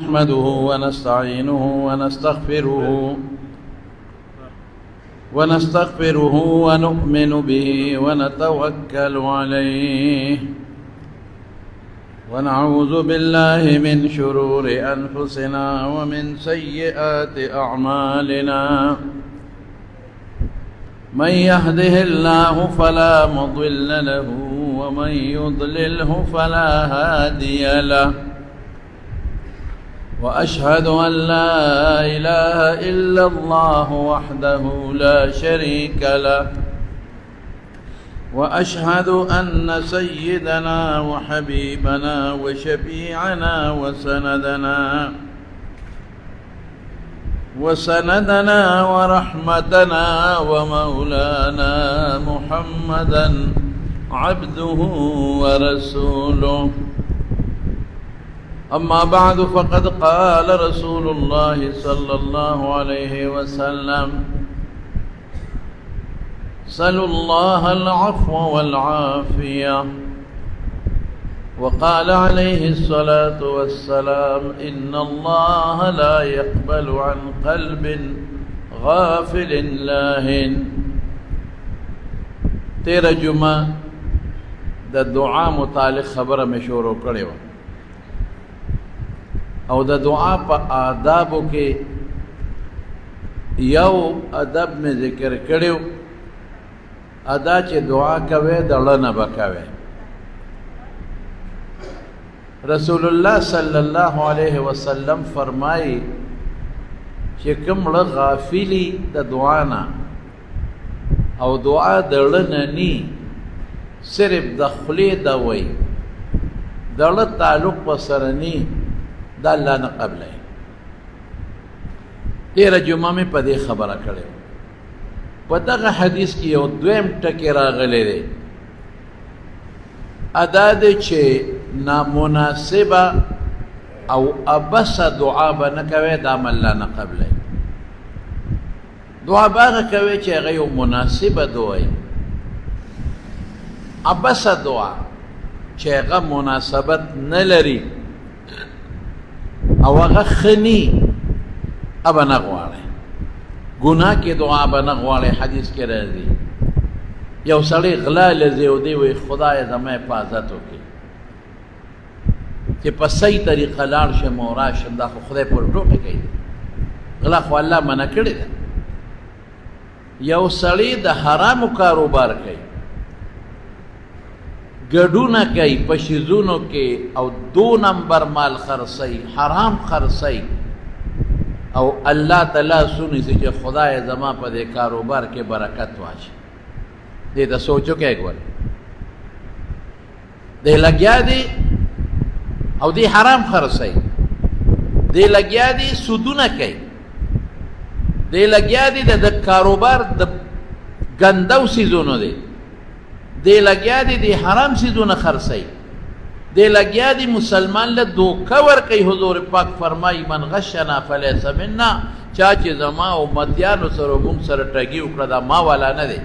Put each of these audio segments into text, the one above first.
نحمده ونستعينه ونستغفره ونستغفره ونؤمن به ونتوكل عليه ونعوذ بالله من شرور أنفسنا ومن سيئات أعمالنا من يهده الله فلا مضل له ومن يضلله فلا هادي له واشهد ان لا اله الا الله وحده لا شريك له واشهد ان سيدنا وحبيبنا وشفيعنا وسندنا وسندنا ورحمتنا ومولانا محمدا عبده ورسوله أما بعد فقد قال رسول الله صلى الله عليه وسلم سلوا الله العفو والعافية وقال عليه الصلاة والسلام إن الله لا يقبل عن قلب غافل لاهن تیرہ جمعہ د دعا متعلق خبره مې شروع کړې وه او د دعا په آدابو کې یو ادب مې ذکر کړو ادا چې دعا کوي د ړنه به کوي. رسول الله صلی الله علیه وسلم فرمایي چې کوم ړه غافلی د دعا نه او دعا د ړنه نی، صرف د خولې د وای، د ړه تعلق په سره نی، دا الله نه قبلوي. تېره جمعه مې په دې خبره کړې. په دغه حدیث کې یو دویم ټکی راغلی دی، ادا دی چې نامناسبه او ابسه دعا به نه کوي، دا الله نه قبلوي. دعا به هغه کوي چې هغه یو مناسبه دعا وي. ابسه دعا چې هغه مناسبت نه لري او هغه خني ابه نه غواړي، ګناه کې دعا به نه غواړي. حدیث کې راځي یو سړی غلا لځي او دی وایي خدای زما حفاظت وکړي چې په صحیح طریقه لاړ شم او راشم، دا خو خدای پر ټوکې کوي، غلا خو الله منع کړې ده. یو سړی د حرامو کاروبار کوي، ګډونه کوي په شیزونو کې او دو نمبر مال خرڅوي، حرام خرڅوي، او الله تعالی سونی چې خدای زما په دې کاروبار کې برکت واچي. دې ته سوچ وکړئ ګوره، دی لګیا دی او دی حرام خرڅوي، دی لګیا دی سودونه کوي، دی لګیا دی د کاروبار د ګندو سیزونو دی، دی لګیا دی دی حرام سیزونه خرڅوي، دی لګیا دی مسلمان له دوکه ورکوي. حضور پاک فرمایي من غشنا فلیس منا، چا چې زما امتیانو سره مونږ سره ټګي وکړه دا ما والا نه دی.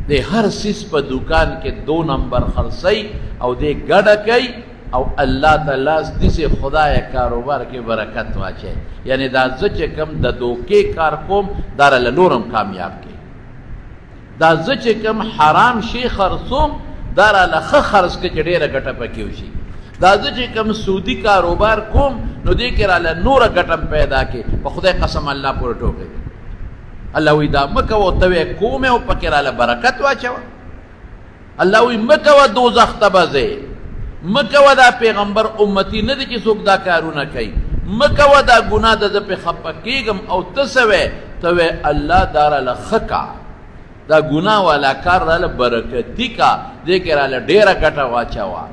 د هر سیس په دکان کې دو نمبر خرڅي او دې ګډه کوي او الله تعالی دې سه خدای کاروبار کې برکت واچي، یعنی دا زه چې کم د دوکې کار کوم دا له نورم کامیاب کې، دا زه چې کم حرام شي خرڅوم دا را له ښه خرڅ کې چې ډېره ګټه پکې وشي، دا زه چې کم سودي کاروبار کوم نو دې کې را له نوره ګټه پیدا کې. په خدای قسم الله پورې ټوکې کوي. الله وی دا مکه او ته وې کومه او پکې راله برکت واچوه. الله وی مکه و دوزخ ته به ځې، مکه و دا پیغمبر امتی نه دی چې څوک دا کارونه کوي، مکه و دا ګناه ده زه پرې خفه کېږم. او ته څه وې؟ ته وې الله دا راله ښه کا، دا ګناه والا کار راله برکتي کا، دې کې راله ډېره ګټه واچوه،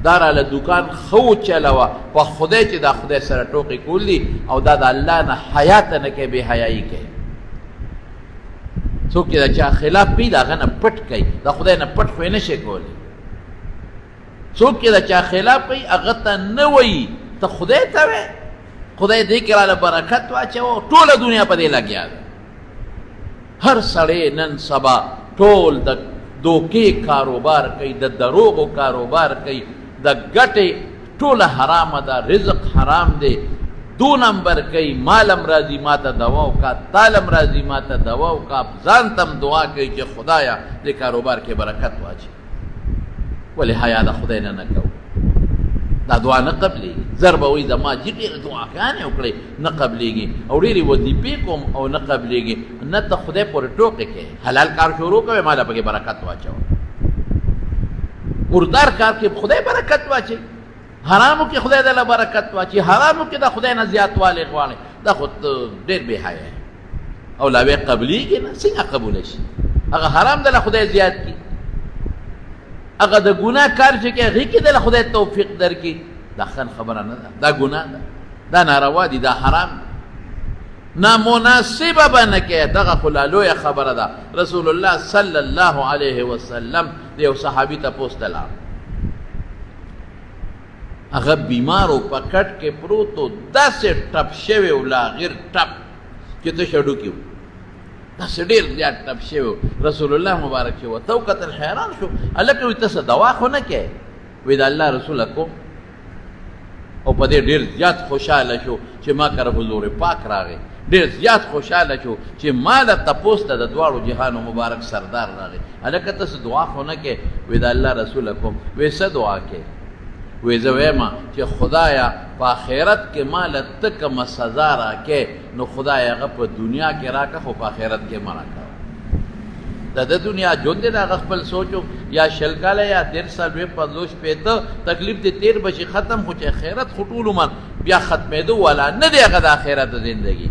دا راله دکان ښه وچلوه. په خدای چې دا خدای سره ټوقې کول دي او دا د الله نه حیا ته نه کوي، بې حیایي کوي. څوک چې د چا خلاف وي د هغه نه پټ کوي، د خدای نه پټ خو یې نه شي کولی. څوک چې د چا خلاف وي هغه ته نه وایي، ته خدای ته وایې، خدای دې کې راله برکت واچوه. ټوله دنیا په دې لګیا ده. هر سړی نن سبا ټول د دوکې کاروبار کوي، د دروغو کاروبار کوي، د ګټې ټوله حرامه ده، رزق حرام دی، دو نمبر کوي، مال هم راځي ما ته دوا وکړه، تال هم راځي ما ته دوا وکړه، ځان ته هم دعا کوي چې خدایه دې کاروبار کې برکت واچوي. ولې حیا د خدای نه نه کوو؟ دا دعا نه قبلېږي. زر به وایي زما جي ډېرې دعاګانې وکړې نه قبلېږي، او ډېرې وظیفې کوم او نه قبلېږي. نه، ته خدای پورې ټوقې کوې، حلال کار شروع کوې، ماله پکې برکت واچوه. مردار کار کې خدای برکت واچوي، حرامو کې خدای دله برکت واچوي، حرامو کې د خدای نه زیاتوالی غواړي، دا خو ډېر بې حیا او لا به قبلېږي نه. څنګه قبول شي؟ هغه حرام دله خدای زیات کړي، هغه د ګناه کار چې کوي هغې کې دله خدای توفیق درکړي. دا ښه خبره نه ده، دا ګناه ده، دا ناروا دي، دا حرام دي، نامناسبه به نه کوي. دغه خو لا لویه خبره ده. رسول الله صلی الله علیه وسلم د یو صحابي تپوس ته لاړ، هغه بیمار و، په کټ کې پروت و، داسې ټپ شوی و، لاغیر ټپ چې تش هډوکي و، داسې ډېر زیات ټپ شوی و. رسول الله مبارک چې ورته وکتل حیران شو، هلکه وایي ته څه دوا خو نه کوې؟ وایي د الله رسوله کوم. او په دې ډېر زیات خوشحاله شو چې ما کره حضور پاک راغی، ډېر زیات خوشحاله شو چې ما د تپوس ته د دواړو جهانو مبارک سردار راغی. هلکه ته څه دعا خو نه کوې؟ وایي د الله رسوله کوم. وایي څه دعا کوې؟ وایي زه وایم چې خدایا په آخرت کې ما له ته کومه سزا راکې نو خدای هغه په دنیا کې راکه، خو په آخرت کې مه راکوه. د د دنیا ژوند دی، د هغه خپل سوچ یا 20 کاله یا 30 40 50 شپېته تکلیف دې تېر به شي ختم، خو چې آخرت خو ټول عمر بیا ختمېدو والا نه دی هغه د آخرت زندګي،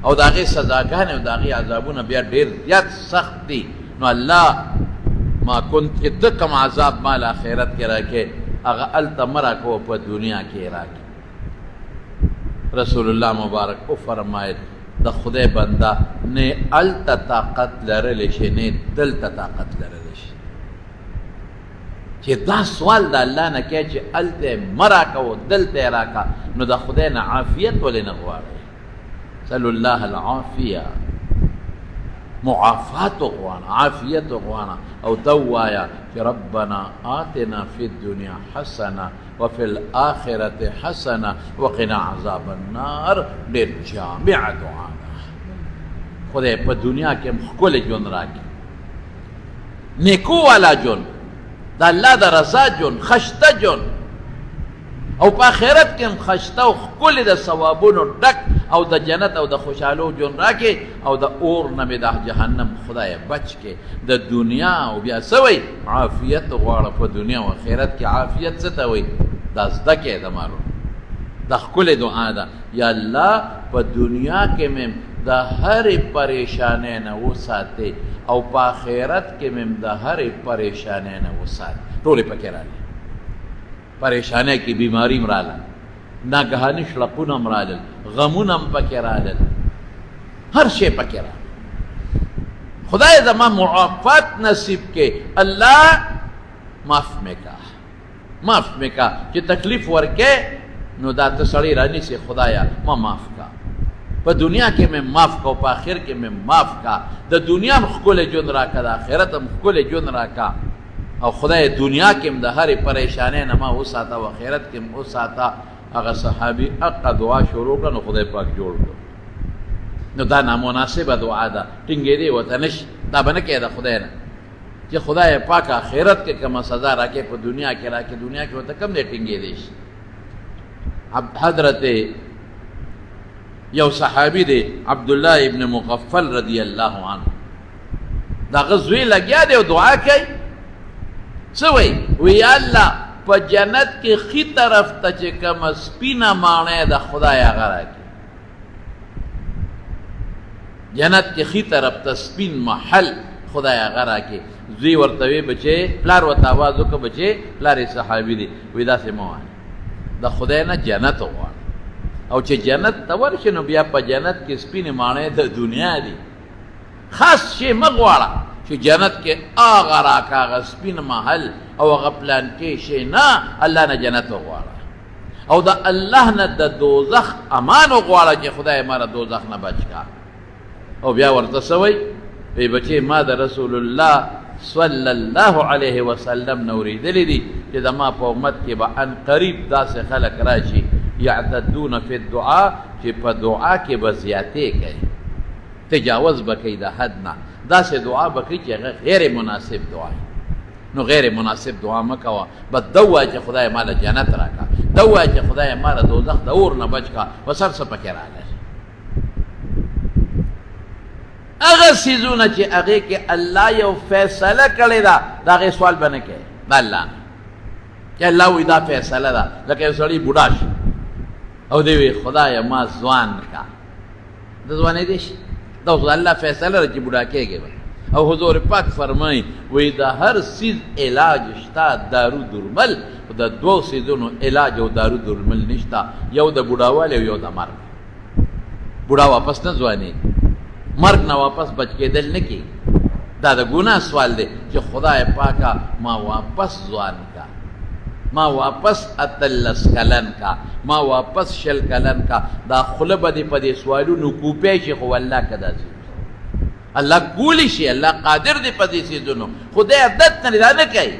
او د هغې سزاګانې او د هغې عذابونه بیا ډېر زیات سخت دي. نو الله ما كنت چې ته کوم عذاب ما له آخرت کې راکې هغه هلته مه راکوه، په دنیا کې یې راکې. رسول الله مبارک وفرمایل د خدای بنده نه هلته طاقت لرلی شي نه دلته طاقت لرلی شي. چې دا سوال د الله نه کوي چې هلته یې مه راکوه دلته یې راکه، نو د خدای نه عافیت ولې نه غواړئ؟ سلو الله العافیه، معافات وغواړه، عافیت وغواړه، او دا ووایه چې ربنا آتنا فی الدنیا حسنه وفي الآخرة حسنه وقنا عذاب النار. ډېر جامع دعا ده. خدای په دنیا کې هم ښکلی ژوند راکړي، نیکو والا ژوند، د الله د رضا ژوند، خشته ژوند، او په آخرت کې هم خشته او ښکلی د ثوابونو ډک او د جنت او د خوشحالو ژوند راکړي، او د اور نه مې د جهنم خدای بچ کړي. د دنیا او بیا څه وایي؟ عافیت غواړه په دنیا او آخرت کې. عافیت څه ته وایي؟ دا زده کړئ د مالو، دا ښکلې دعا ده. یا الله په دنیا کې مې د هرې پریشانۍ نه وساتې او په آخرت کې مې د هرې پریشانۍ نه وساتې. ټولې پکې راغلې، پریشانۍ کې بیماري هم راغله، ناګهاني شړقونه هم رالل، غمونه هم پکې رالل، هر شی پکې راغله. خدای زما معافات نصیب کې، الله معاف مې کا، معاف مې کا. چې تکلیف ورکې نو دا ته سړی رانیسې، خدایا ما معاف کا، په دنیا کې مې معاف کا او په آخر کې مې معاف کا. د دنیا هم ښکلی ژوند راکړه، د آخرت هم ښکلی ژوند راکړه، او خدای دنیا کې هم د هرې پریشانۍ نه ما وساته او آخرت کې هم وساته. هغه صحابي اقا دعا شروع کړه نو خدای پاک جوړ کړ. نو دا نامناسبه دعا ده، ټینګېدې ورته نه شي، دا به نه کوې د خدای نه چې خدای پاک آخرت کې کومه سزا راکړې په دنیا کې راکړې، دنیا کې ورته کم دی ټینګېدی شي. حضرت یو صحابي دی عبدالله ابن مغفل رضی الله عنه، دغه زوی لګیا دی او دعا کوي. څه وایي؟ وایي یا الله په جنت کې ښي طرف ته چې کومه سپینه ماڼۍ ده خدای هغه راکړي. جنت کې ښي طرف ته سپین محل خدای هغه راکړي. زوی ورته وی بچې، پلار ورته اواز وکړ بچې، پلار یې صحابي دی، وایي داسې مه وایه، د خدای نه جنت وغواړه، او چې جنت ته ورشې نو بیا په جنت کې سپینې ماڼۍ د دنیا دي، خاص شی مه غواړه چې جنت کې هغه راکړه، هغه سپین محل او هغه پلانکې شی نه، الله نه جنت وغواړه، او د الله نه د دوزخ امان وغواړه چې خدای ما د دوزخ نه بچ کا. او بیا ورته څه وایي؟ وایي بچې ما د رسول الله صلی الله علیه وسلم نه اورېدلي دي چې زما په امت کې به ان قریب داسې خلک راشي، یعتدون فی الدعاء، چې په دعا کې به زیاتې کوي، تجاوز به کوي د حد نه، داسې دعا به کوي چې هغه غیر مناسب دعا وي. نو غیر مناسب دعا مه کوه، بس دا ووایه چې خدای ما له جنت راکړه، دا ووایه چې خدای ما له دوزخ د اور نه بچ کړه، بس هر څه پکې راغلل. هغه څیزونه چې هغې کې الله یو فیصله کړې ده، د هغې سوال به نه کوې د الله نه، چې الله وایي دا فیصله ده. لکه یو سړی بوډا شي او دی وایي خدایه ما ځوان کړه، د ځوانېدی شي، دا خو د الله فیصله ده چې بوډا کېږي به. او حضور پاک فرمایي وایي د هر څیز علاج شته، دارو درمل، خو د دوو څیزونو علاج او دارو درمل نشته، یو د بوډاوالي او یو د مرګ. بوډا واپس نه ځواني، مرګ نه واپس بچ کېدل نه کېږي. دا د ګناه سوال دی چې خدای پاکه ما واپس ځوان کا، ما واپس 18 کلن کا، ما واپس 20 کلن کا. دا خوله به دې په دې سوالونو کوپی شي، خو والله که داسې الله کولی شي، الله قادر دی په دې څیزونو، خدای عادت نه دی، دا نه کوي،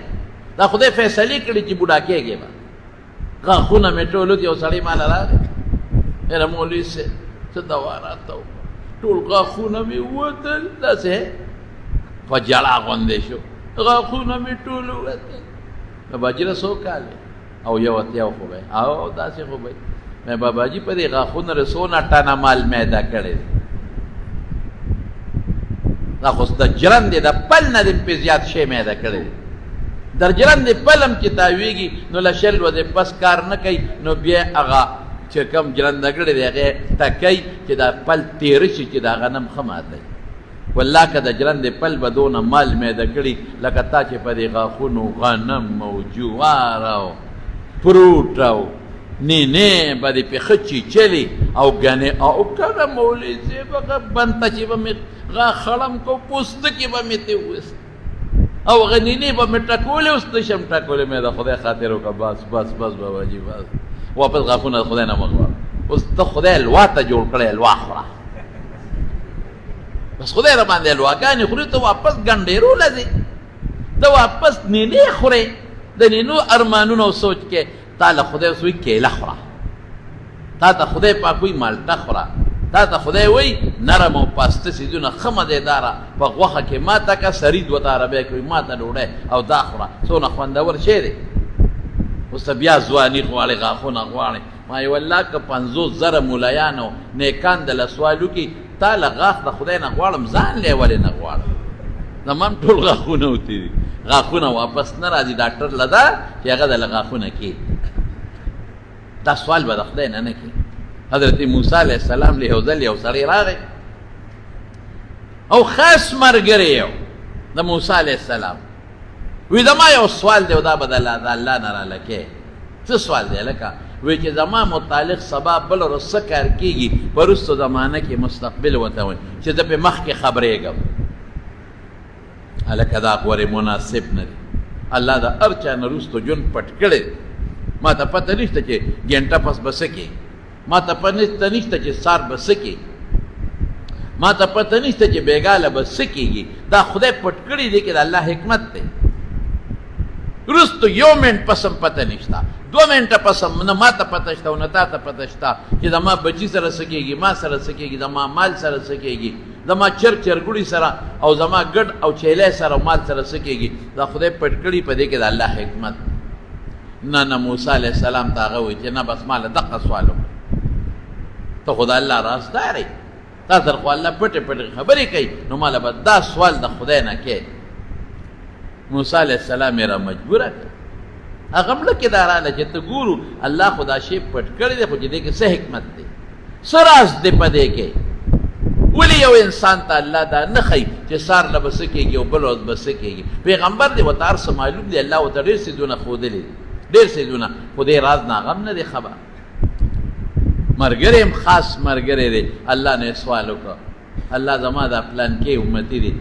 دا خدای فیصلې کړي چې بوډا کېږي به. غاښونه مې ټول یو سړی ماله راغی، یاره مولوي صاحب څه دوا راته وکړه، ټول غاښونه مې ووتل، داسې په ژړا غوندې شو، غاښونه مې ټول ووتل. نو باجي څو کاله او 81 خو به او داسې خو به مې باباجي په دې غاښونو له څونه ټنه مال میده کړی دی، دا خو د ژرندې د پل نه دې پې زیات شی میده کړی دی. در ژرندې پل هم چې تاویږي نو له 20 ورځې پس کار نه کوي، نو بیا هغه چې کوم ژرنده کړی دی هغې ټکوي چې دا پل تېره شي چې دا غنم ښه ماتوي. والله که د ژرندې پل به دونه مال میده کړي لکه تا چې په دې غاښونو غنم او جوار او پروټ او نینې به دې پې ښه چیچلي او ګنې او کله مولوي صاحب هغه بند ته چې به مې غاښ خړم کو پوستکي به مې ترې وویست او هغه نینې به مې ټکولې، اوس نه شم ټکولی، مې د خدای خاطر وکړه، بس بس بس باباجي بس، واپس غاښونه د خدای نه مه غواړه، اوس ته خدای الوا ته جوړ کړی، الوا خوره، بس خدای را باندې الواګانې خوري، ته واپس ګنډېرو له ځې، ته واپس نینې خورې، د نینو ارمانونو او سوچ کې تا له خدای اوس وایي کیله خوره، تا ته خدای پاک وایي مالټه خوره، تا ته خدای وایي نرم او پاسته څیزونه ښه مزېداره په غوښه کې ماته که سرید ورته عربی کې وایي ماته ډوډۍ او دا خوره، څونه خوندور شی دی. اوس ته بیا ځواني غواړې، غاښونه غواړې. ما یې والله که 50,000 ملایان او نیکان د له سوال وکړي تا له غاښ د خدای نه غواړم، ځان له یې ولې نه غواړم؟ زما هم ټول غاښونه وتي دي، غاښونه واپس نه راځي، ډاکټر له ده چې هغه د له غاښونه کېږي. دا سوال به د خدای نه نه کوي. حضرت موسی علیه السلام له یو ځل یو سړی راغی او خاص ملګری یو د موسی علیه السلام، وی زما یو سوال دی او دا به د الله نه راله کې. څه سوال دی لکه؟ وی چې زما متعلق سبا بل ورځ څه کار کېږي په وروسته زمانه کې مستقبل ورته وایي چې زه پې مخکې خبرېږم. هلکه دا غورې مناسب نه دی، الله د هر چا نه وروسته ژوند پټ کړی دی. ما ته پته نشته چې ګنټه پس به څه کې، ما ته پته نشته چې سار به څه کې، ما ته پته نشته چې بیګاله به څه کېږي. دا خدای پټ کړی دی کې د الله حکمت دی. وروسته یو منټ پس هم پته نشته، 2 منټه پس هم نه ما ته پته شته او نه تا ته پته شته چې زما بچي سره څه کېږي، ما سره څه کېږي، زما مال سره څه کېږي، زما چرګ چرګوړي سره او زما ګډ او چیلی سره او مال سره څه کېږي. دا خدای پټ کړي، په دې کې د الله حکمت. نه نه موسی علیه السلام ته هغه وایي چې نه بس ما له دقه سوال وکړه، ته خو د الله رازدار یې، تا سره خو الله پټې پټې خبرې کوي، نو ما له به دا سوال د خدای نه کې. موسی علیه السلام یې را مجبوره کړ، هغه مړه کې دا راله چې ته ګورو الله خو دا شی پټ کړی دی، خو چې دې کې څه حکمت دی، څه راز دی په دې کې؟ ولې یو انسان ته الله دا نه ښیي چې سهار له به څه کېږي او بله ورځ به څه کېږي؟ پیغمبر دی، ورته هر څه معلوم دی، الله ورته ډېر څیزونه ښودلي دي، ډېر څیزونه، خو دې راز نه هغه هم نه دی خبر. ملګری هم خاص ملګری دی، الله نه یې سوال وکړ، الله زما دا پلانکی امتي دی،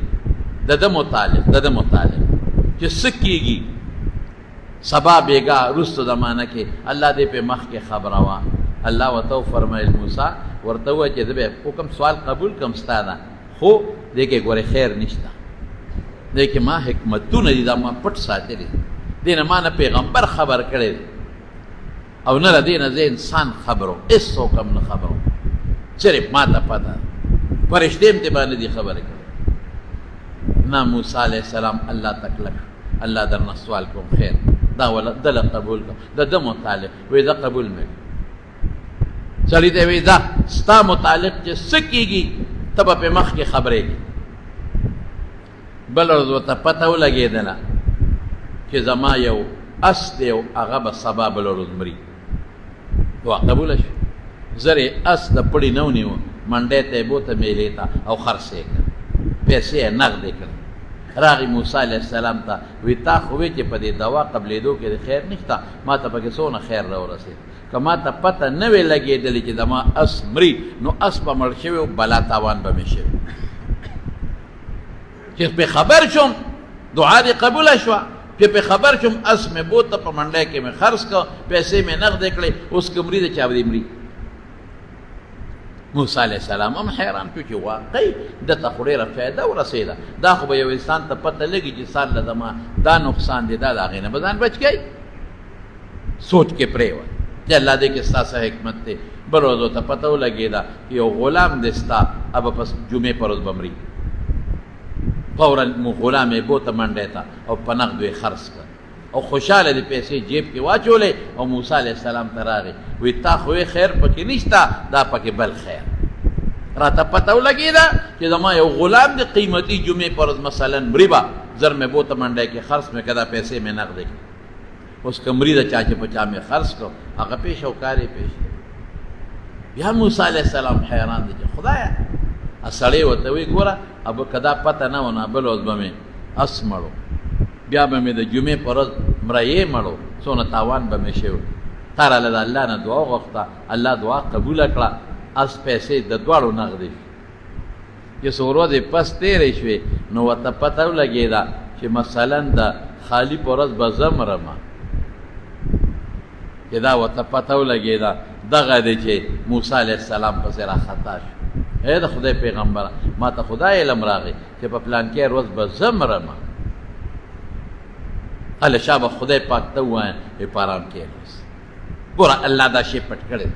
د ده متعلق، د ده متعلق چې څه کېږي سبا بیګا وروسته زمانه کې، الله دې په مخکې خبروه. الله ورته وفرمایل موسی ورته ووایه چې زه به حکم سوال قبول کړم ستا ده، خو دې کې ګورې خیر نشته، دې کې ما حکمتونه دي، دا ما پټ ساتلي دي، دې نه ما نه پیغمبر خبر کړی دی او نه له دې نه زه انسان خبرو، هېڅوک هم نه خبرو، صرف ما ته پته، فرشتې هم دې باندې دي خبرې کړې. نه موسی علیه السلام الله ته کلک، الله درنه سوال کوم خیر دا ولا دله قبول کړه، د ده متعلق وی دا قبول مې سړي ته وی دا ستا متعلق چې څه کېږي ته به پې مخکې خبرېږي. بله ورځ ورته پته ولګېدله چې زما یو اس دی او هغه به سبا بله ورځ مري. دعا قبوله شوه. زر یې اس د پړي نه ونیوه، منډۍ ته یې بوته میلې ته او خرڅ یې کړ، پیسې یې نغدې کړې. راغی موسی علیه السلام ته، وی تا خو وی چې په دې دوا قبلېدو کې د خیر نشته، ما ته پکې څونه خیر راورسېد. که ما ته پته نه وی لګېدلې چې زما اس مري، نو اس به مړ شوی او بلا تاوان به مې شوی. چې په خبر شوم دعا دې قبوله شوه، چې په خبر شوم اس مې بوته په منډۍ کې مې خرڅ کړ، پیسې مې نغدې کړې، اوس که مري د چا به دې مري. موسی علیه السلام هم حیران شو چې واقعي ده ته خو ډېره فایده ورسېده، دا خو به یو انسان ته پته لګي چې ځان له زما دا نقصان دی، دا د هغې نه به ځان بچ کوي. سوچ کې پرېوت چې الله دې کې ستا څه حکمت دی. بله ورځ ورته پته ولګېده چې یو غلام دی ستا، به پس جمعې پر ورځ به مري. فورا غلام یې بوته منډې ته او په نغدو یې خرڅ کړ او خوشحاله دې پیسې جیب کې واچولې او موسی علیه السلام ته راغی، وی تا خو یې خیر پکې نشته، دا پکې بل خیر راته پته ولګېده چې زما یو غلام دی قیمتي جمعې پر ورځ مثلا مري به، زر مې بوته منډی کې خرڅ مې کړه، دا پیسې مې نغدې کړې. اوس که مري د چا چې په چا مې خرڅ کړ، هغه پېښ او کار یې پېښ دی. بیا موسی علیه السلام حیران دی چې خدایه، سړی ورته وایي ګوره ابه که دا پته نه وه نو بله ورځ به مې اس مړو، بیا به مې د جمعې پر ورځ مریې مړو، څونه تاوان به مې شوی. تا راله د الله نه دعا وغوښته، الله دعا قبوله کړه، اس پیسې د دواړو نغدې شوې. چې څو ورځې پس تېرې شوې نو ورته پته ولګېده چې مثلا د خالي په ورځ به زه مرم. چې دا ورته پته ولګېده دغه دی چې موسی علیه السلام پسې راخطا شو، ای د خدای پیغمبره ما ته خدای علم راغی چې په پلانکې ورځ به زه مرم. هله شابه خدای پاک ته ووایم په آرام کښېناست. ګوره الله دا شی پټ کړی.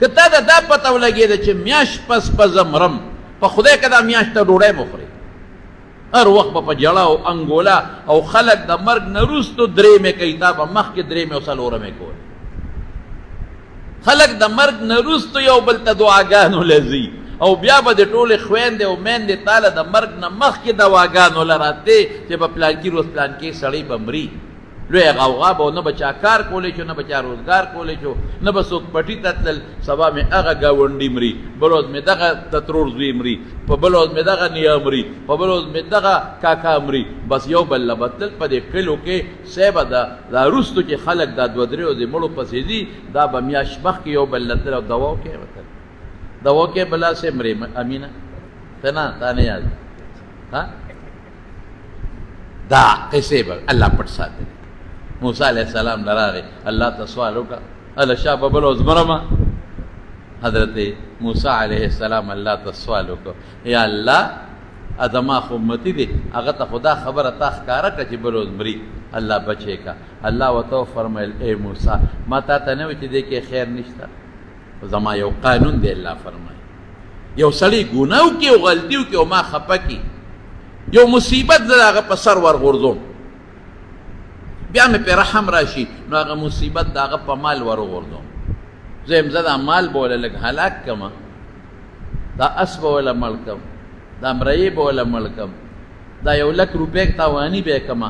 که تا ته دا پته ولګېده چې میاشت پس به زه مرم، په خدای که دا میاشت ته ډوډۍ مه خورې، هر وخت به په جړا او انګولا او خلک د مرګ نه وروسته درېمې کوي، تا به مخکې درېمې او څلورمې کولې. خلک د مرګ نه وروسته یو بل ته دعاګانو له ځي او بیا به د ټولې خویندې او میندې تا له د مرګ نه مخکې دواګانو له راتلې چې په پلانکي روز پلانکي سړی به مري. لویه غوغا به نه به چا کار کولی شو، نه به چا روزګار کولی شو، نه به څوک پټي ته تلل. سبا مې هغه ګاونډي مري، بل ورځ مې دغه د ترور زوی مري، په بل ورځ مې دغه نیا مري، په بل ورځ مې دغه کاکا مري. بس یو بل له به تلل په دې کلیو کې. صاحبه دا وروستو چې خلک دا دوه درې ورځې مړو پسې ځي، دا به میاشت مخکې یو بل له تلل او دوا وکړي به تلل. دوا کې بلا سه مري امینه ته نه، تا نه یاد ها دا قصې به الله پټ ساتلی. موسی علیه السلام له راغی الله ته سوال وکړه، هله شابه بله ورځ مرمه. حضرت موسی علیه السلام الله ته سوال وکړ، یا الله زما خو امتي دی، هغه ته خو دا خبره تا ښکاره کړه چې بله ورځ مري، الله بچې که. الله ورته وفرمیل، ای موسی ما تا ته نه وی چې دې کې خیر نشته، زما یو قانون دی. الله فرمایي یو سړی ګناه وکړي او غلطي وکړي او ما خفه کړي، یو مصیبت زه د هغه په سر ورغورځوم، بیا مې پرې رحم راشي، نو هغه مصیبت د هغه په مال وروغورځوم. زه یم زه دا مال به وله لږ هلاک کړم، دا اس به وله مړ کړم، دا مریې به وله مړ کړم، دا یو لک روپۍ تاواني به یې کړم،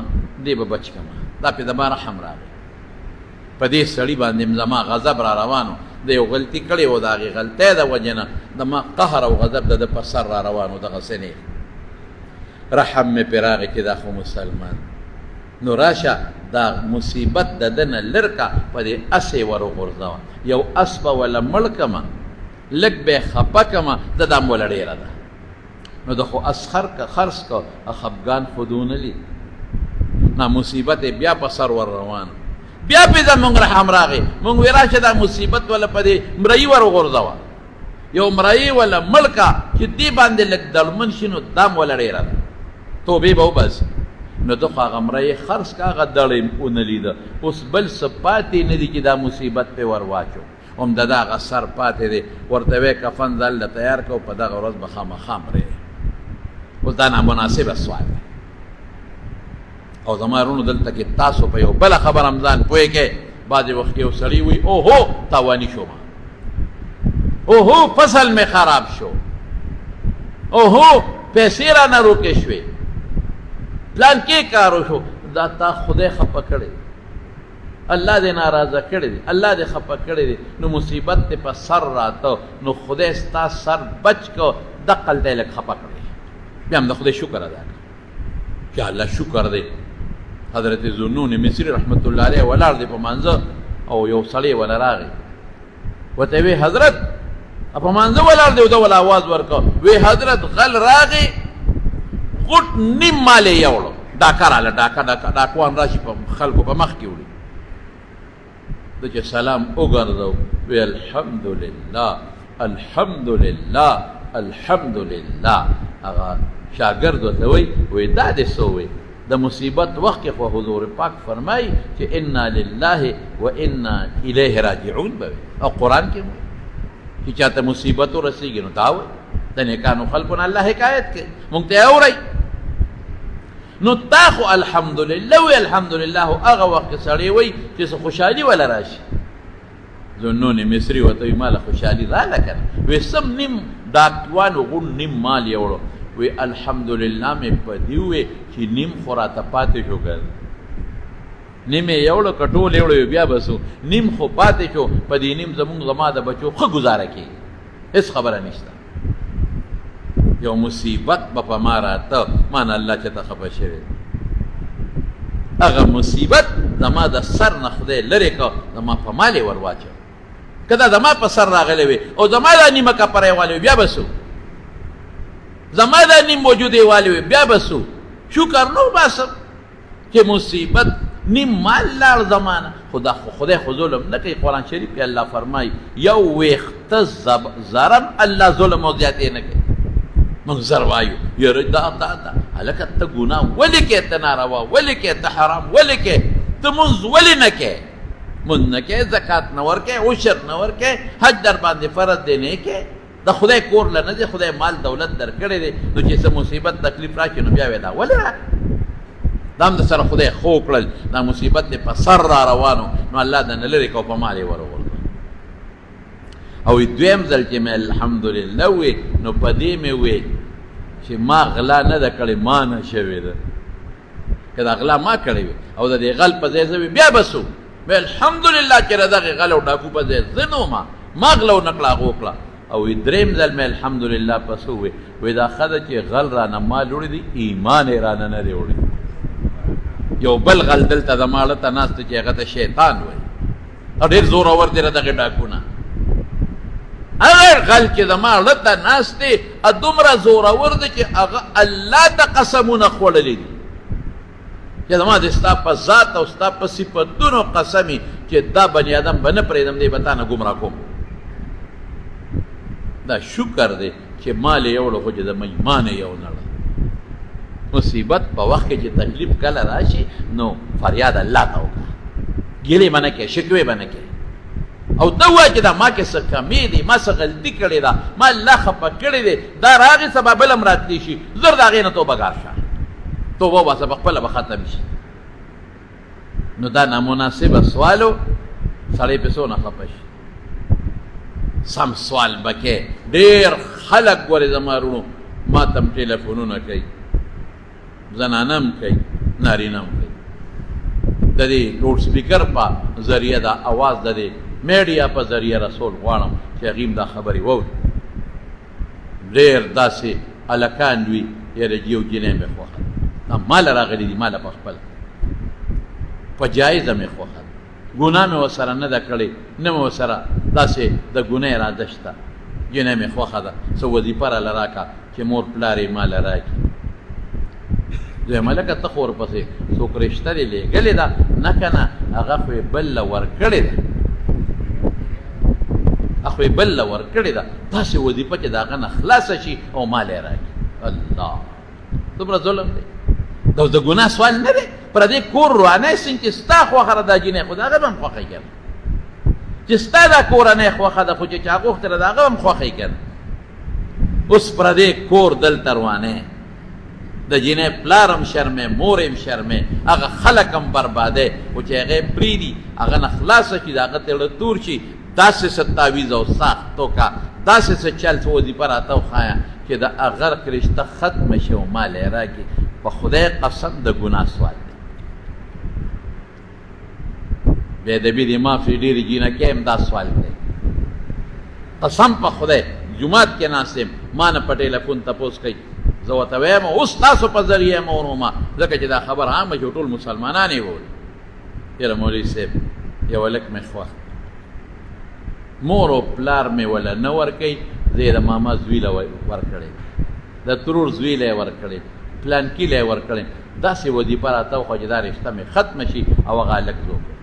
دې به بچ کړم. دا پرې زما رحم راغی. په دې سړي باندې زما غضب را روان و، ده یو غلطي کړې وه، د هغې غلطۍ د وجې نه د ما قهر او غضب د ده په سر را روان و. دغسې نه رحم مې پرې راغی چې دا خو مسلمان، نو راشه دا مصیبت د ده نه لر که، په دې اس یې ور وغورځوه، یو اس به وله مړ کړمه، لږ به یې خفه کړمه، ده دا هم وله ډېره ده. نو د خو اس خر که خرڅ که خفګان خو دونه لید نه، مصیبت یې بیا په سر ور روان. بیا پې زمونږ رحم راغی، مونږ وی راشه دا مصیبت وله په دې مريي ور وغورځوه، یو مريي وله مړ که چې دې باندې لږ دړمن شي، نو دا هم وله ډېره ده، توبې به وباسي. نو ده خو هغه مریی خرڅ کړه، هغه دړی هم ونه لیده، اوس بل څه پاتې نه دي چې دا مصیبت پرې ور واچو، هم د ده هغه سر پاتې دی، ورته وایې کفن ځان له تیار کړه او په دغه ورځ به خامخا مرې. اوس دا نامناسبه سوال دی. او زما وروڼو دلته کې تاسو په یو بله خبره هم ځان پوه کړئ، بعضې وخت کې یو سړی وایي اوهو تاواني شوم، اوهو فصل مې خراب شو، اوهو پیسې رانه روکې شوې، پلان کې کار وشو، دا تا خدای خفه کړی، الله دې ناراضه کړی دی، الله دې خفه کړی دی، نو مصیبت دې په سر راته، نو خدای ستا سر بچ کو، دقلته یې لږ خفه کړی، بیا هم د خدای شکر ادا کړه چې الله شکر دی. حضرت ذنون مصری رحمت الله علیه ولاړ دی په مانځه او یو سړی ولا راغی، ورته وی حضرت په مانځه ولاړ دی، ده ولا आवाज ورکړ، وی حضرت غل راغی غټ نیم مال یې یوړو، ډاکه راله، ډاکه ډاکه ډاکوان راشي په خلکو په مخ کې وړي. ده چې سلام وګرځو وی الحمدلله الحمدلله الحمدلله. هغه شاګرد ورته وایي، وایي دا دې څه وویل؟ د مصیبت وخت کې خو حضور پاک فرمایي چې انا لله و انا الیه راجعون به وي، او قرآن کې وایي چې چاته مصیبت ورسېږي نو دا وایي. د نیکانو خلکو نه الله حکایت کوي، مونږ ته یې اورئ. نو تا خو الحمدلله وی، الحمدلله هغه وخت کې سړی وایي چې څه خوشحالي وله راشي. ذنون مصري ورته وایي ماله خوشحالي راله که نه، وایي سم نیم ډاکوانو غونډ نیم مال یې وړو، وایي الحمدلله مې په دې ووې چې نیم خو راته پاتې شو که نه، نیم یې یوړو که ټول یې وړو بیا به څه، نیم خو پاتې شو، په دې نیم زمونږ زما د بچو ښه ګزاره کېږي، هېڅ خبره نشته. یو مصیبت به په ما راته، ما نه الله چېرته خفه شوی، هغه مصیبت زما د سر نه خدای لرې کړ، زما په مال یې ور واچو. که دا زما په سر راغلی وي او زما دا نیمه کپره یې والې وي بیا به څه، زما دا نیم وجود یې والې وي بیا به څه، شکر نه وباسم چې مصیبت نیم مال لاړ زمانه. خو دا خدای خو ظلم نه کوي، قرآن شریف کې الله فرمایي یو ویښته زرم الله ظلم او زیاتې نه کوي. موږ زر وایو یاره دا دا دا، هلکه ته ګناه ولې کوې، ته ناروا ولې کوې، ته حرام ولې کوې، ته مونځ ولې نه کوې، مونځ نه کوې، زکات نه ورکوې، عشر نه ورکوې، حج در باندې فرض دی نه کوې، د خدای کور له نه دی، خدای مال دولت درکړی دی، نو چې څه مصیبت تکلیف راشي نو بیا وایې دا ولې راغی، دا هم د سره خدای ښه وکړل، دا مصیبت دی په سر را روانو، نو الله د نه لرې کړه په مال یې وروغورځوه. او دویم ځل چې مې الحمدلله ووې نو په دې مې ووې چې ما غلا نه ده کړې، ما نه شوې ده، که دا غلا ما کړې وي او د دې غل په ځای زه وي بیا به څه وي، الحمدلله چې د دغې غل او ډاکو په ځای زه نه وم، ما غله ونه کړه، هغه وکړه. او دریم ځل مې الحمدلله په څه ووې، وایي دا ښه ده چې غل رانه مال وړي دی، ایمان یې رانه نه دی وړی. یو بل غل دلته زما ړه ته ناست دی چې هغه ته شیطان وایي، او ډېر زورور دی دغې ډاکونه. هغه غل چې زما ړه ته ناست دی دومره زورور دی چې هغه الله ته قسمونه خوړلي دي چې زما د ستا په ذات او ستا په صفتونو قسمي چې دا بني آدم به نه پرېږدم، دی به تا نه ګمراه کوم. دا شکر دی چې مال یې یوړو، خو چې د ایمان یې یو نه کړه. مصیبت په وخت کې چې تکلیف کله راشي نو فریاد الله ته وکړه، ګیلې به نه کوې، شکوې به نه کوې، او ته ووایه چې دا ما کې څه کمی دی، ما څه غلطي کړې ده، ما الله خفه کړی دی، دا راغی سبا بل هم راتلی شي، زر د هغې نه توبه ګار شه، توبه وباسه، په خپله به ختم شي. نو دا نامناسبه سوال و، سړی پې څونه خفه شي. سم سوال به کوې. ډېر خلک ګورې زما وروڼو ما ته هم ټیلیفونونه کوي، زنانه هم کوي، نارینه هم کوي، د دې لوډ سپیکر په ذریعه دا اواز د دې میډیا په ذریعه رسول غواړم چې هغوی هم دا خبرې واوري. ډېر داسې هلکان وي یاره یو جینۍ مې خوښه ده، دا ماله راغلي دي، ماله په خپله په جایزه مې خوښه ده، ګناه مې ورسره نه ده کړې، نه مې ورسره داسې د ګناه اراده شته، جینۍ مې خوښه ده، څه وظیفه راله راکړه چې مور پلار یې ماله راکړي. دویمه لکه ته خو ورپسې څوک رشته دې لېږلې ده؟ نه که نه، هغه خو یې بل له ورکړې ده، هغه خو یې بل له ورکړې ده، داسې وظیفه چې د هغه نه خلاصه شي او مال یې راکړي. الله څومره ظلم دی. دا د ګناه سوال نه دی. پردې کور روانه څنګه چې ستا خوښه ده دا جینۍ، خو د هغه به هم خوښه که نه، چې ستا دا کورنۍ خوښه ده، خو چې چا غوښتله د هغه هم خوښه که نه. اوس پردې کور دلته روانه، د جینۍ پلار هم شرمې، مور هم شرمې، هغه خلک هم بربادې، خو چې هغه یې پرېږدي، هغه نه خلاصه شي، د هغه تړه تور شي، داسې څه تعویذ او ساخت وکړه، داسې څه چل څه وظیفه راته وښایه چې د هغه رشته ختمه شي او مال یې راکړي. په خدای قسم د ګناه سوال دی. بې ادبي دې معاف شي، ډېرې جینکۍ هم دا سوال کوي. قسم په خدای جومات کې ناست یم، ما نه په ټیلیفون تپوس کوي، زه ورته وایم اوس ستاسو په ذریعه یې وروم، ځکه چې دا خبره عامه شي، ټول مسلمانان یې ووري. یاره مولوي صاحب یو هلک مې خوښ، مور او پلار مې وله نه ورکوي، زه یې د ماما زوی له ورکړی، د ترور زوی له یې ورکړی، پلانکي له یې ورکړی، داسې وظیفه راته وښیه چې دا رشته مې ختمه شي او هغه هلک زه وکړم.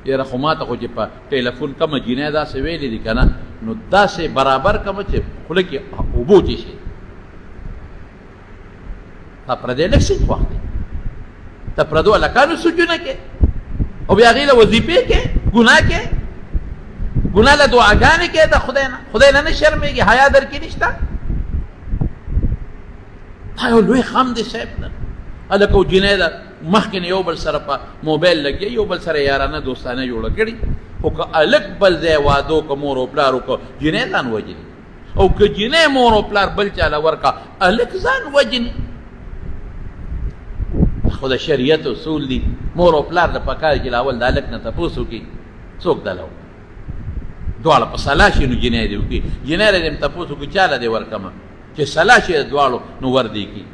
یاره خو ماته خو چې په ټیلیفون کومه جینۍ داسې ویلي دي که نه، نو داسې برابر کوم چې خوله کې اوبو چې شي. تا پردی لږ څه خوښ دی، ته پردو هلکانو سوچونه کې او بیا هغې له وظیفې کې ګناه کې، ګناه له دعاګانې کې، د خدای نه خدای نه نه شرمېږي، حیا در کې نشته. دا یو لوی خم دی صاحب. نه هلک او جینۍ ده مخکې نه یو بل سره په موبایل لګیا، یو بل سره یارانه دوستانه جوړه کړي، خو که هلک بل ځای واده وکړه، مور او پلار وکړه، جینۍ ځان وژني، او که جینۍ مور او پلار بل چا له ورکړه، هلک ځان وژني. خو د شریعت اصول دي، مور او پلار د پکار چې اول د هلک نه تپوس وکړي څوک دله دواړه په سلا شي، نو جینۍ دې وکړي، جینۍ له دې هم تپوس وکړي چا له دې ورکړم، چې سلا شي د دواړو نو ور دې کړي.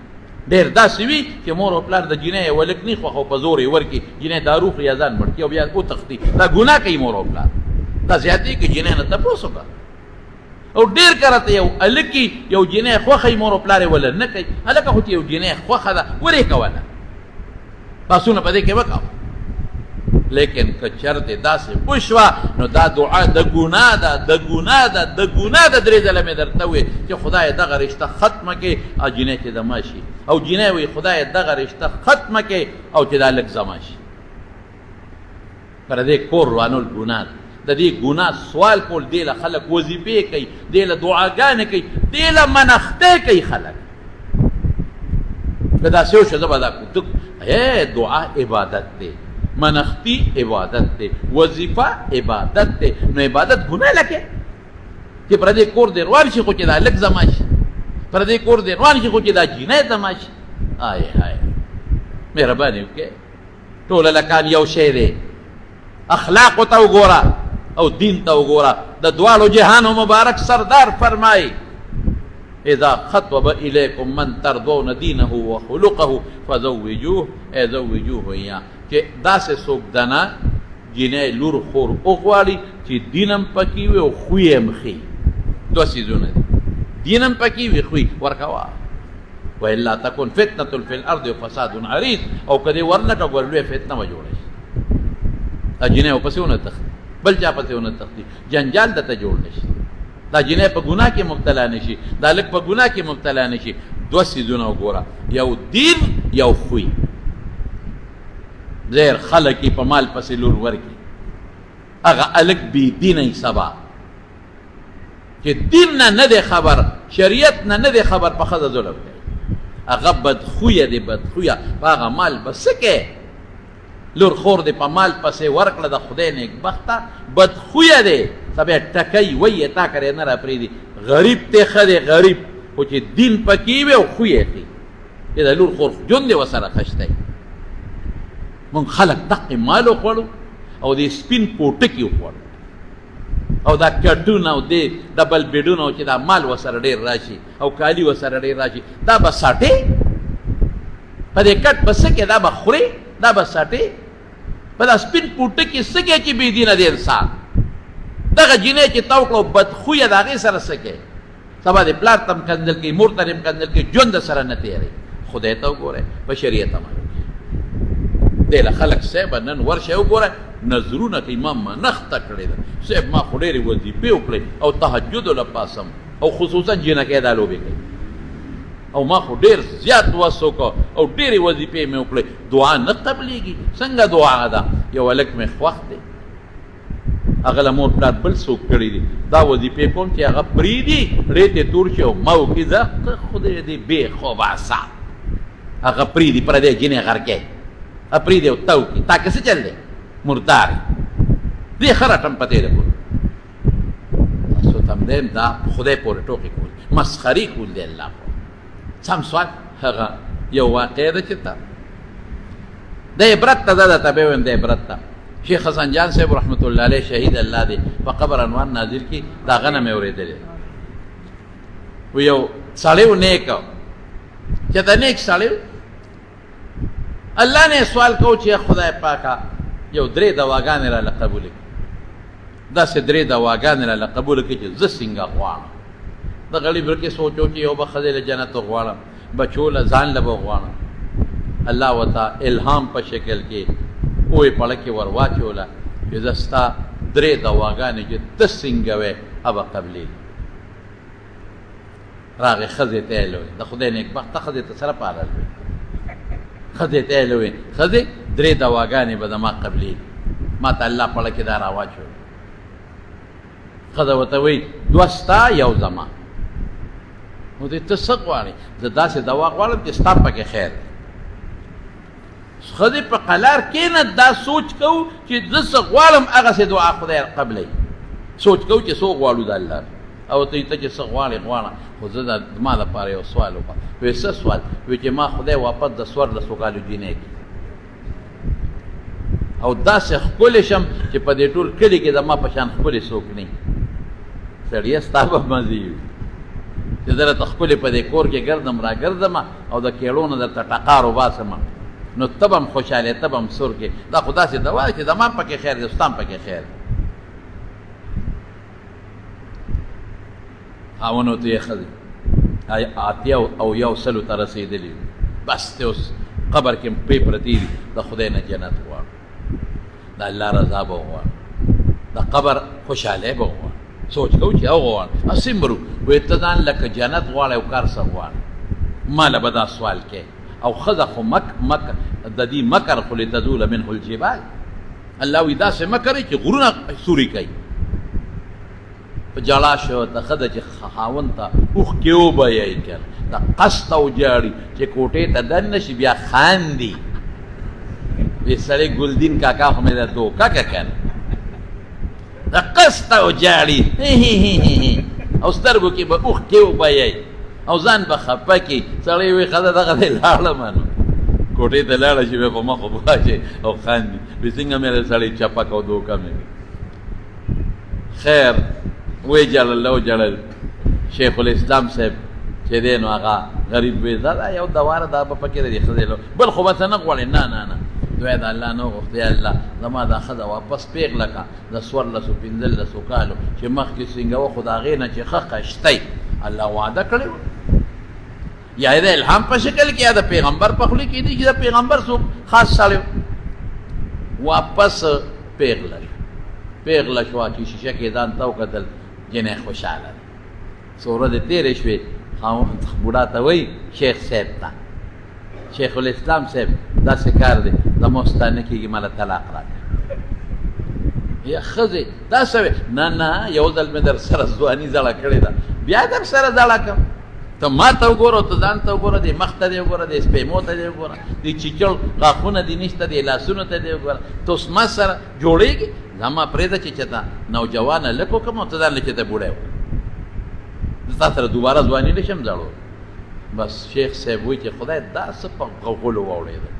ډېر داسې وي چې مور او پلار د جینۍ یو هلک نه خوښ او په زور یې ورکړي، جینۍ دارو خوري یا ځان مړ کړي او بیا وتښتي. دا ګناه کوي مور او پلار، دا زیاتې کوي. جینۍ نه تپوس وکړه. او ډېر کله ته یو هلک یو جینۍ خوښه وي، مور او پلار یې وله نه کوي، هلکه خو چې یو جینۍ خوښه ده ورې کوله، بحثونه په دې کې وکړه. لیکن که چرته داسې وشوه نو دا دعا د ګناه ده، د ګناه ده، د ګناه ده. درې ځله مې درته وویل چې خدای دغه رشته ختمه کړي او جینۍ چې زما شي، او جینۍ وایي خدای دغه رشته ختمه کړي او چې دا لږ زما شي. پر دې کور روانول ګناه ده. د دې ګناه سوال کول، دې له خلک وظیفې کوي، دې له دعاګانې کوي، دې له منښتې کوي خلک. که داسې وشو زه به دا دعا عبادت دی، منښتي عبادت دی، وظیفه عبادت دی، نو عبادت ګناه لکه چې پر دې کور دې روان شي خو چې دا لږ زما شي، پر دې کور دې روان شي خو چې دا جینۍ زما شي. آی هاي مهرباني وکړئ، ټول هلکان یو شی دی. اخلاق ته وګوره او دین ته وګوره. د دواړو جهانو مبارک سردار فرمایي اذا خطب الیکم من ترضون دینه وخلقه فزوجوه، ای زوجوه ایا، چې داسې څوک دنه جینۍ لور خور وغواړي چې دین هم پکې وي او خوی هم ښي. دوه څیزونه دي، دین هم پکې وي، خوی ورکوه. والا تكون فتنه في الارض وفساد عريض، او کدی ورنکه ګور لوی فتنه به جوړه شي. دا جینۍ پسې ونه تښتي، بل چا پسې ونه تښتي، جنجال درته جوړ نه شي، دا جینۍ په ګناه کې مبتلا نه شي، دا لږ په ګناه کې مبتلا نه شي. دوه څیزونه وګوره، یو دین یو خوی. ډېر خلک یې په مال پسې لور ورکړي، هغه هلک بې دینه یې سبا چې دین نه نه دی خبر، شریعت نه نه دی خبر، په ښځه ظلم کوي. هغه بدخویه دی، بدخویه. په هغه مال به څه کوې؟ لور خور دې په مال پسې ورکړه، د خدای نېکبخته بدخویه دی، سبا ټکوي وایي تا کره نه راپرېږدي. غریب ته ښه دی غریب، خو چې دین پکې وي او خوی یې ښي، چې د لور خور ژوند دې ورسره ښه شته. مونږ خلک دقې مال وخوړو او دې سپین پوټکي وخوړو او دا کټونه او دې ډبل بیډونه، او چې دا مال ورسره ډېر راشي او کالي ورسره ډېر راشي، دا به ساټې په دې کټ به څه کې، دا به خورې، دا به ساټې په دا سپین پوټکي څه کې چې بې دینه دی انسان. دغه جینۍ چې تا وکړه بدخویه د هغې سره څه کوې؟ سبا دې پلار ته هم کنځل کوي، مور ته هم کنځل کوي، ژوند سره نه تېروي. خدای ته وګوره، په شریعت عمل وکړي. دې له خلک صاحب نن ورشه وګوره نظرونه کوي، ما منښته کړې ده صاحب، ما خو ډېرې وظیفې وکړې او تهجدو له پاسم، او خصوصا جینکۍ دا لوبې کوي. او ما خو ډېر زیات وس وکړ او ډېرې وظیفې مې وکړې، دعا نه قبلېږي. څنګه دعا ده؟ یو هلک مې خوښ دی، هغه له مور پلار بل څوک کړي دي، دا وظیفې کوم چې هغه پرېږدي، ریت یې تور شي او ما وکړي، ځه خدای دې بې خوباسه. هغه پرېږدي، پردی جینۍ غرکې پرېږدي او تا وکړي، تا کې څه چل دی؟ مردار دې ښه رټم په تېره پورې. تاسو ته هم دا خدای پورې ټوکې کول، مسخرې کول دی الله پورې. سم سوال هغه یو واقعه ده چې ته د عبرت ته ده، درته به ووایم د عبرت ته. شیخ حسن جان صاحب رحمت الله علیه شهید الله دی په قبر انوار نازل کی، د هغه نه مې اورېدلی. و یو سړی و نیک، چې د نیک سړی الله نه سوال کو چې خدای پاکه یو درې دواګانې راله قبول کړي، داسې درې دواګانې راله قبول کړي چې زه څنګه غواړم. د غریب ورکې سوچو چې یو به ښځې له جنت غواړم، بچو له ځان له به غواړم. الله ورته الهام په شکل کې اوې پړه کې ور واچوله چې زه ستا درې دواګانې چې ته څنګه وې هغه قبلېږي. راغی ښځې ته یې لوی، د خدای نېکبخته ښځې ته سره پالل وي، ښځې ته یې لوی، ښځې درې دواګانې به زما قبلېږي، ما ته الله پړه کې دا راواچول. ښځه ورته وایي دوه ستا یو زما. نو دی ته څه غواړې؟ زه داسې دوا غواړم چې ستا پکې خیر دی. ښځې په قلار کښېنه، دا سوچ کوو چې زه څه غواړم هغسې دعا خدای قبلوي. سوچ کوو چې څه غواړو د الله، او ته ته چې څه غواړې غواړه، خو زه د زما لپاره یو سوال وکړه. وې څه سوال؟ وې چې ما خدای واپس د 14 کالو جینۍ کړي او داسې ښکلې شم چې په دې ټول کلي کې زما په شان ښکلې څوک نه وي. سړیه ستا به مزې وي چې زه درته ښکلې په دې کور کې ګرځم راګرځم او د کېړو نه درته ټقار وباسم، نو ته به هم خوشحاله، ته به هم سور کې. دا خو داسې دوا ده چې زما هم پکې خیر دی، ستا هم پکې خیر دی. خاوند ورته یې ښځې 81 ته رسېدلي، بس ته اوس قبر کې پې پرتې دي، د خدای نه جنت غواړو، د الله رضا به وغواړو، د قبر خوشحالۍ به وغواړو. سوچ کوو چې او غواړو هسې مرو. وایي ته ځان لکه جنت غواړې او کار څه غواړې؟ ما له به دا سوال کوې. او ښځه خو مک مک د دې مکر خو لتزول منه الجبال. الله وایي داسې مکر چې غرونه سوري کوي. په جړا شو ته ښځه چې خاوند ته اوښکې وبهیي که نه د قصده وژاړي چې کوټې ته دننه شي بیا خاندي، وی سړی ګلدین کاکا خو مې د دوکه که که نه د قصده وژاړي او سترګو کې به اوښکې وبهیي او ځان به خفه کړي. سړی وایي ښځه دغه دی لاړه نو کوټې ته لاړه شي، بیا په مخ وباشي او خاندي، وایي څنګه مې سړی چپک او دوکه مې. خیر وی جړل او جړل. شیخ الاسلام صاحب چې دی نو هغه غریب وی دا یو دواره دا به پکې دی ښځې له بل خو به څه نه غواړې. نه نه نه، دوی د الله نه وغوښته، یا الله زما دا ښځه واپس پېغله که د 14 15 کالو چې مخکې څنګه وه، خو د هغې نه چې ښه کښتۍ الله وعده کړې وه، یا د الهام په شکل کې یا د پیغمبر په خوله کې دي چې د پیغمبر څوک خاص سړی واپس پیغله شو. پیغله شوه چې شیشه کې ځان ته وکتل، جنۍ خوشحاله ده. څو ورځې تېرې شوې، خاوند بوډا ته وایي شیخ صاحب ته، شیخ الاسلام صاحب داسې کار دی زما ستا نه کېږي، ما له طلاق راکړه. یا ښځې دا څه وې؟ نه نه، یو ځل مې در سره ځواني زړه کړې ده، بیا در سره زړه کړم. ته ما ته وګوره، ته ځان ته وګوره، دې مخ ته دې وګوره، دې سپېمو ته دې وګوره، دې چیچړ غاښونه دې نشته، دې لاسونو ته دې وګوره، ته اوس ما سره جوړېږي؟ زما پرېږده چې چېرته نوجوانه لک وکړم او ته ځان له چېرته بوډی وکړم، زه تا سره دوباره ځواني نه شم زړو. بس شیخ صاحب وایي چې خدای دا څه په غولو واوړېده،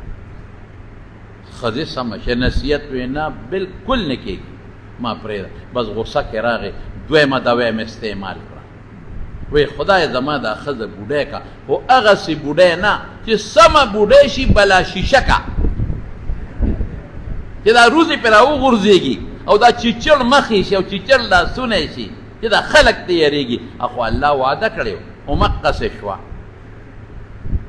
ښځې سمه شه نصیحت وې نه بالکل نه کېږي، ما پرېږده. بس غوسه کې راغی، دویمه دوا مې استعمال کړه، وی خدای زما دا ښځه بوډۍ کا، خو هغسې بوډۍ نه چې سمه بوډۍ شي، بلا شیشه کا چې دا روزې پرې راوغورځېږي او دا چیچړ مخ یې شي او چیچړ لاسونه یې شي چې دا خلک ترې یېرېږي. خو الله وعده کړې وه، همقسې شوه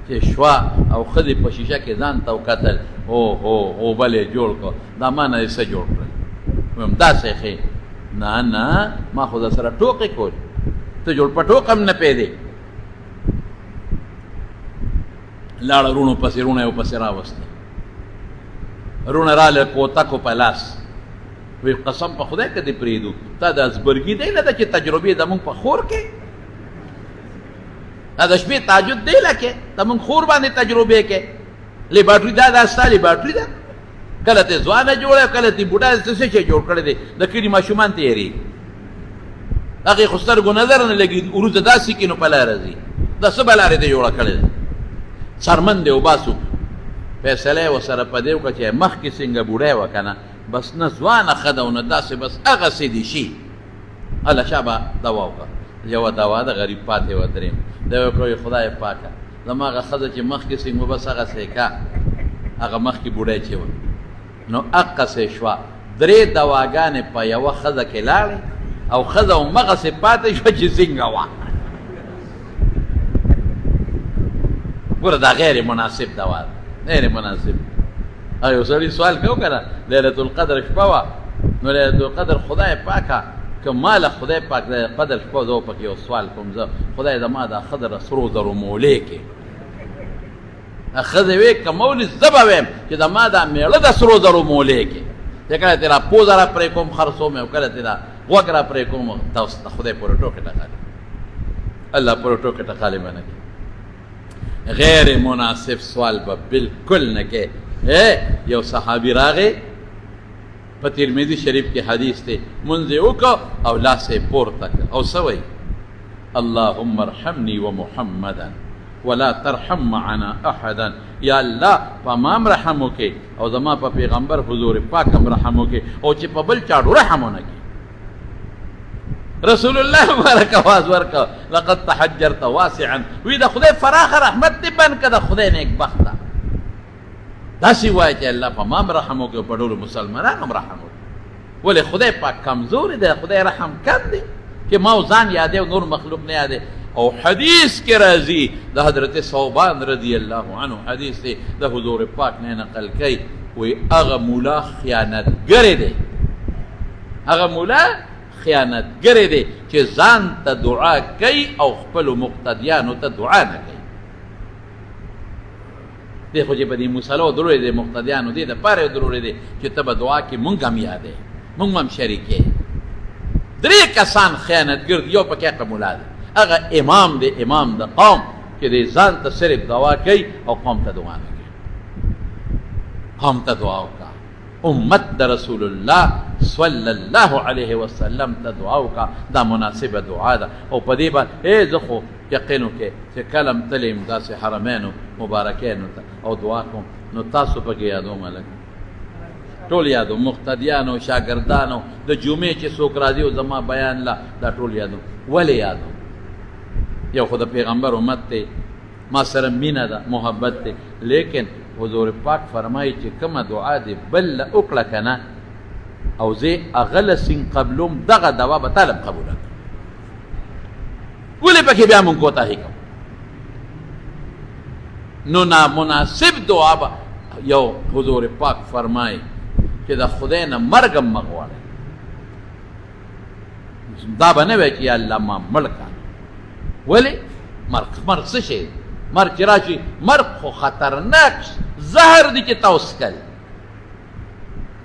چې شوه او ښځې په شیشه کې ځان ته وکتل، هو هو غوبل یې جوړ کړ، دا ما نه یې څه جوړ کړل؟ وایم داسې ښې نه نه، ما خو در سره ټوقې کولې، ته جوړ په ټوقه هم نه پوهېدې. لاړه روڼو پسې، روڼه یې ورپسې راوسته. روڼه راله کوتکو په لاس، وی قسم په خدای که دې پرېږدو تا د ازبرګي دی نه ده چې تجربې زمونږ په خور کې، دا د شپې تهجد دی لکه زمونږ خور باندې تجربې کې. لیبارټري دا دا ستا لیبارټري ده، کله ته ځوانه جوړه، کله ته بوډا، څه څه شی جوړ کړی دی؟ د کلي ماشومان ته یریږي، هغې خو سترګو نظر نه لګي، وروسته داسې کړي نو په لاره ځي. دا څه بلارې دی جوړه کړې ده؟ څرمن دی وباسو. فیصله یې ورسره په دې وکړه چې مخکې څنګه بوډۍ وه که نه، بس نه ځوانه ښه ده او نه داسې، بس هغسې دې شي. هله شابه دوا وکړه، یوه دوا ده غریب پاتې وه. درېیم دی وکړه، خدای پاکه زما هغه ښځه چې مخکې څنګه وه بس هغسې که، هغه مخکې بوډۍ چې وه نو هقسې شوه. درې دواګانې په یوه ښځه کې لاړې او ښځه همغسې پاتې شوه چې څنګه وه. ګوره دا غیر مناسب دوا ده، غیر مناسب. یو سړي سوال کو که نه، لیلة القدر شپه وه، نو لیلة القدر خدای پاکه که ما له خدای پاک د قدر شپه زه پکې یو سوال کوم، زه خدای زما دا ښځه د سرو زرو مولې کې ښځې وې که مولي، زه به وایم چې زما دا مېړه د سرو زرو مولې کې، چې کله ترې را پوزه را پرې کوم خرڅوم او کله ترې دا غوږ را پرې کوم. تاسو د خدای پورې ټوکې ټکالې، الله پورې ټوکې ټکالې به نه کوي. غیر مناسب سوال به بالکل نه کوي. یو صحابي راغی، په ترمذي شریف کې حدیث دی، مونځ یې وکړ او لاس یې پورته کړ او څه وایي؟ اللهم ارحمني ومحمدا ولا ترحم معنا احدا. یا الله په ما هم رحم وکړي او زما په پیغمبر حضور پاک هم رحم وکړي او چې په بل چا رحم ونه کړي. رسول الله مبارک आवाज ورکړ، لقد تحجرت واسعا، وی د خدای فراخ رحمت دې بند کړه، د خدای نیکبخته. داسې وایي چې الله په ما هم رحم وکړي او په ټولو مسلمانانو هم رحم وکړي. ولې خدای پاک کمزوري دی؟ خدای رحم کم دی چې ما ځان یادې او نور مخلوق نه یادې؟ او حدیث کې راځي د حضرت ثوبان رضی الله عنه حدیث دی، د حضور پاک نه نقل کوي، وی هغه مولا خیانتګر دی، هغه مولا خیانتګر دی چې ځان ته دعا کوي او خپل مقتدیانو ته دعا نه کوي. دی خو چې په دې مصلو درولې دی، مقتدیانو دې دپاره یې درولې دی چې ته به دعا کې مونږ هم یادې، مونږ هم شریکې. درې کسان خیانتګر دي، یو پکې هغه ملا دی، هغه امام دی، امام د قوم چې دی ځان ته صرف دعا کوي او قوم ته دعا نه کوي. قوم ته دعا وکړه، امت د رسول الله صلی الله علیه وسلم ته دعا وکړه، دا مناسبه دعا ده. او په دې باندې زه خو یقین وکړئ چې کله هم تللی یم داسې حرمینو مبارکینو ته او دعا کوم، نو تاسو پکې یادوم، هلکه ټول یادوم، مقتدیانو، شاګردانو، د جمعې چې څوک راځي او زما بیان له دا ټول یادوم. ولې یادوم؟ یو خو د پیغمبر امت دی، ما سره مینه ده، محبت دی، لیکن حضور پاک فرمایي چې کومه دعا دې بل له وکړه که نه او زه هغه له سین قبلوم، دغه دوا به تا له قبوله کړم. ولې پکې بیا مونږ کوتاهي کوو؟ نو نامناسب دعا به یو حضور پاک فرمایي چې د خدای نه مرګ هم مه غواړئ. دا به نه وایي چې یا الله ما مړ کړه. ولې مرګ؟ مرګ څه شی؟ مرګ چې راشي، مرګ خو خطرناک زهر دی چې تا وڅښل.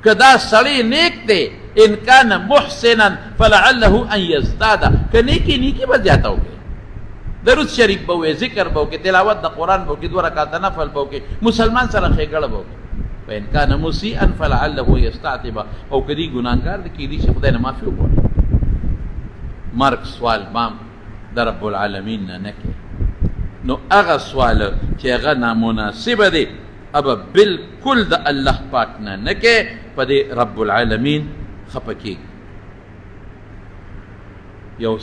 که دا سړی نیک دی، ان کان محسنا فلعله ان یزداد، که نیکی نیکی به زیاته وکړي، درود شریف به ووایي، ذکر به وکړي، تلاوت د قرآن به وکړي، دوه رکعته نفل به وکړي، مسلمان سره ښېګړه به وکړي. وان کان مسیئا فلعله یستعتب، او که دی ګناهګار دی، کېدای شي خدای نه معافي وغواړي. مرګ سوال بام د رب العالمین نه نه کوي. نو هغه سوال چې هغه نامناسبه دی ابه بالکل د الله پاک نه نه کې، په دې رب العالمین خپه کېږي. یو